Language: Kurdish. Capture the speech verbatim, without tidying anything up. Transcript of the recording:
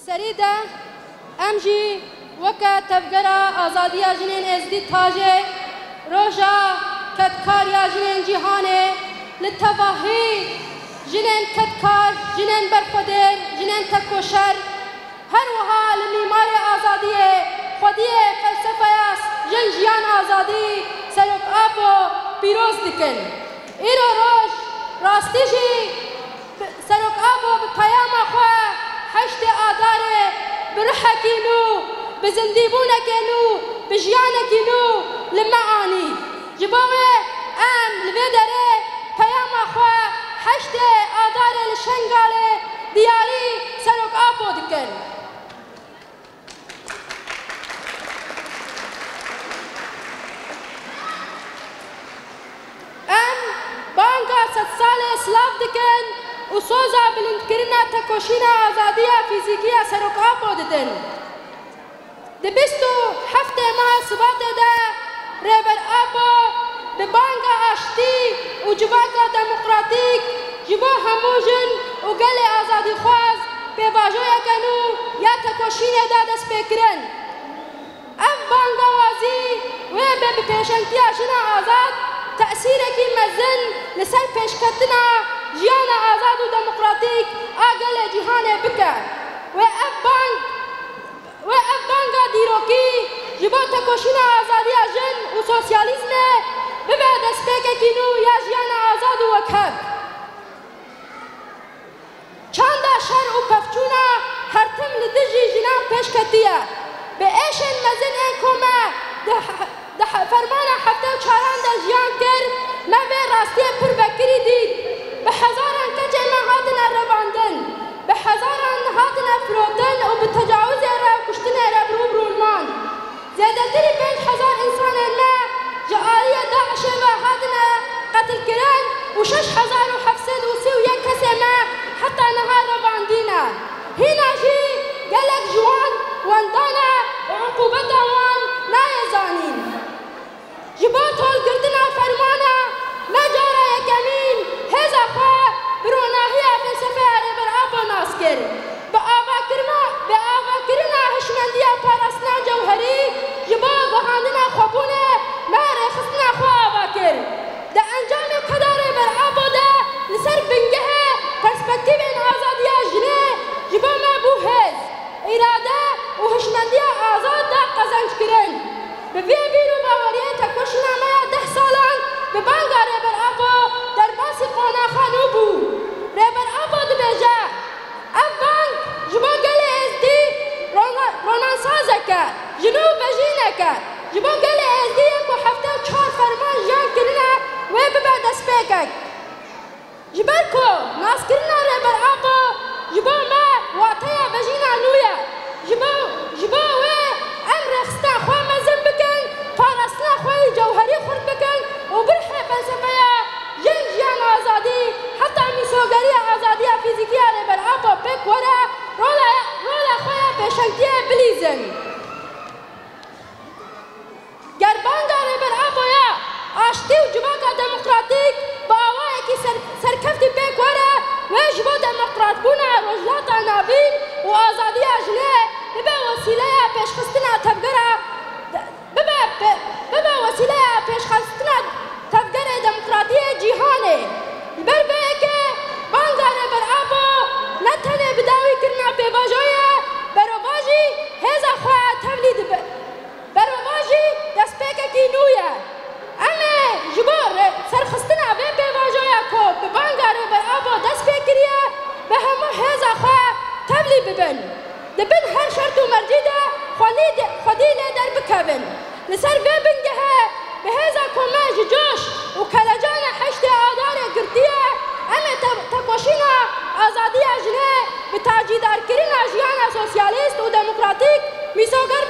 Serî de em jî weke Tevgera Azadiya Jinên Êzidî Tajê, Roja Kedkar ya Jinên Cîhanê, li tevahî jinên kedkar, jinên berxwedêr, jinên tekoşer, her wiha li mîmarê azadiyê xwediyê felsefeya Jin Jiyan Azadî Serok Apo pîroz dikin. Îro roj rastî jî Serok Apo bi peyama xwe heştê Adarê bi ruhekî nû, bi zindîbûnekê nû, bi jiyanekî nû li me anî. Ji bo wê em li vê derê peyama xwe heştê Adarê li Şengalê diyarî Serok Apo dikin. Em banga sedsalê silav dikin û soza bilindkirina tekoşîna azadiya fîzîkî ya Serok Apo didin. Di bîst û heftê meha Sibatê de Rêber Apo bi banga aştî û civaka demokratîk ji bo hemû jin û gelê azadîxwaz pêvajoyeke nû ya tekoşînê da destpêkirin. Ev bangawazî wê be bi pêşengtiya jina azad tesîrekî mezin li ser pêşketina jiyana azad û demokratîk a gelê cîhanê bike. Wê ev bang, wê ev banga dîrokî ji bo tekoşîna azadiya jin û sosyalîzmê bibe destpêkekî nû ya jiyana azad û wekhev. Çanda şer û pevçûna her tim li dijî jinan pêş ketiye. Bi êşên mezin ên ku me di he-, di he-, fermana heftê û çaran de jiyan kir, me vê rastiyê pir vekirî dît. Bi hezaran keçê me hatine revandin, bi hezaran hatine firotin û bi tecawizê re û kuştinê re bi rû bi rû man. Zêdetirî pênc hezar însanên me ji aliyê DAIŞê ve hatine qetilkirin û şeş hezar û heft sed û sî û yek kesê me heta niha revandî ne. Hîna jî gelek ji wan wenda ne û uqûbeta wan nayê zanîn. Ji bo tolgirtina fermana me cara yekemîn hêza xwe bi ronahiya felsefeya Rêber Apo nas kir. Bi avakirina, bi avakirina hişmendiya parastina cewherî ji bo guhandina xwebûnê me rêxistina xwe ava kir. Di encamê keda Rêber Apo de li ser bingehê perspektîfên azadiya jinê ji bo me bû hêz, îrade û hişmendiya azad da qezenc kirin. Bi vê bîr û baweriyê tekoşîna me ya deh salan bi banga Rêber Apo derbasî qonaxa nû bû. Rêber Apo dibêje, ev bang ji bo gelê Êzdî rona-, ronansazek e, ji nû vejînek e. Ji bo gelê Êzdî yê ku heftê û çar ferman jiyan kirine, wê bibe destpêkek. Ji ber ku naskirina Rêber Apo ji bo me wateya vejîna nû ye. Ji bo, ji bo wê em rêxistina xwe mezin bikin, parastina xwe yî cewherî xurt bikin û bi ruhê felsefeya Jin Jiyan Azadî heta mîsogeriya azadiya fîzîkî ya Rêber Apo pêk were, rola, rola xwe ya pêşengtiyê bilîzin. Ger banga Rêber Apo ya aştî û civaka demokratîk bi awayekî ser-, serkeftî pêk were, wê ji bo demokratbûna Rojhilata Navîn û azadiya jinê bibe wesîleya pêşxistina tevgera, bibe, bi-, bibe wesîleya pêşxistina tevgerê demokratiyê cîhanê. Li ber vê yekê banga Rêber Apo ne tenê bi dawî kirina pêvajoyê, berovajî hêza xwe tevlî dibe. Berovajî destpêkekî nû ye. Em ê ji bo re-, serxistina vê pêvajoya ku bi banga Rêber Apo dest pê kiriye, bi hemû hêza xwe tevlî bibin. Di bin her şert û mercî de xwelî de, xwedî lê derbikevin. Li ser vê bingehê bi hêza ku me ji coş û kelecana heştê Adarê girtiye, em ê te-, tekoşîna azadiya jinê bi tacîdarkirina jiyana sosyalîst û demokratîk mîsoger